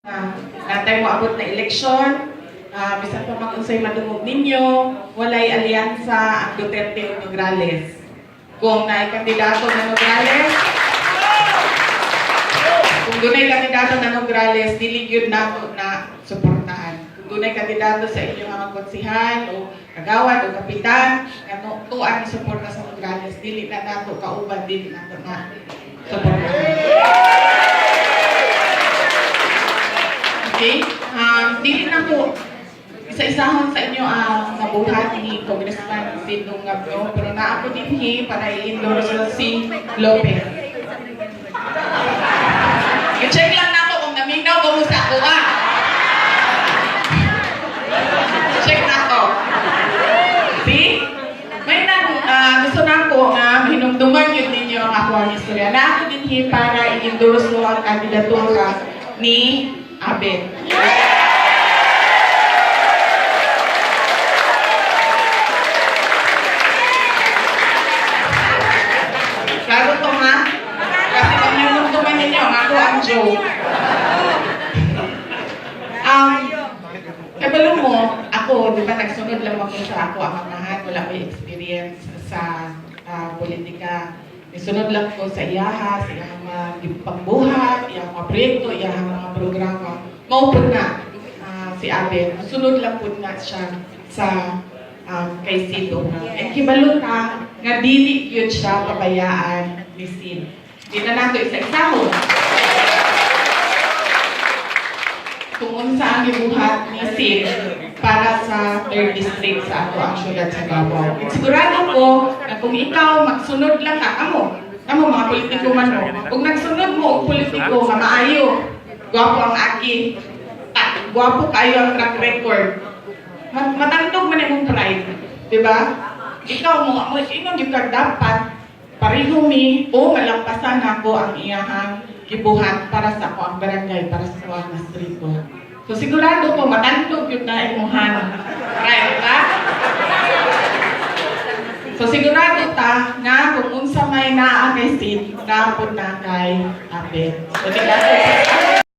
Naa tay moabot na eleksyon, bisan pa man unsay madungog ninyo, walay alyansa ang Duterte ug Nograles. Kung naay kandidato na Nograles, kung dunay kandidato na Nograles, dili gyud nato na suportahan. Kung dunay kandidato sa inyong mga konsehal o kagawad o kapitan, nga no, tuan suporta sa Nograles, dili na nato kauban, dili nato na suportahan. Okay? Dili na ko isa-isahon sa inyo ang nabuhat ni Congressman Sid Ungab, no? Pero naa ko dinhi para i-endorse si Lopez. I-check lang nako kung naminaw ko mo sa ako ah. Check nako. See? May na, gusto na ako nga mahinumduman yun ninyo ang ako ang istorya. Naa ko dinhi para i-endorse ko ang kandidatura ni Abet. Klaro to ha? Kasi kung hinumduman ninyo, ang ako ang joke. Kabalo mo, ako, di ba, nagsunod lang ako sa ako ang amahan, wala ko experience sa politika. Nisunod lang ko sa iyahang mga pagbuhat, iyahang mga proyekto, iyahang mga programa. Mao pud na si Abet. Sunod lang pud na siya sa kay Sid Ungab. And kibalo ta, nga dili yun siya pabayaan ni Sid. Di na nato isa-isahon kung unsa ang gibuhat ni Sid para sa third district sa ato ang syudad sa Davao. At sigurado ko na kung ikaw magsunod lang ka, kamo, kamo mga politiko man mo, kung nagsunod mo og politiko nga maayo, gwapo ang agi, ta, gwapo kayo ang track record, matandog man imong pride, di ba? Ikaw mo ingon gyud ka dapat pareho mi o malampasan nako ang iyahang gibuhat para sa ako ang barangay, para sa ako ang distrito. So sigurado ko matandog yun na imuhan. Right ba? So sigurado ta nga kung unsa may naa kay Sid, naa pud na kay Abet. So di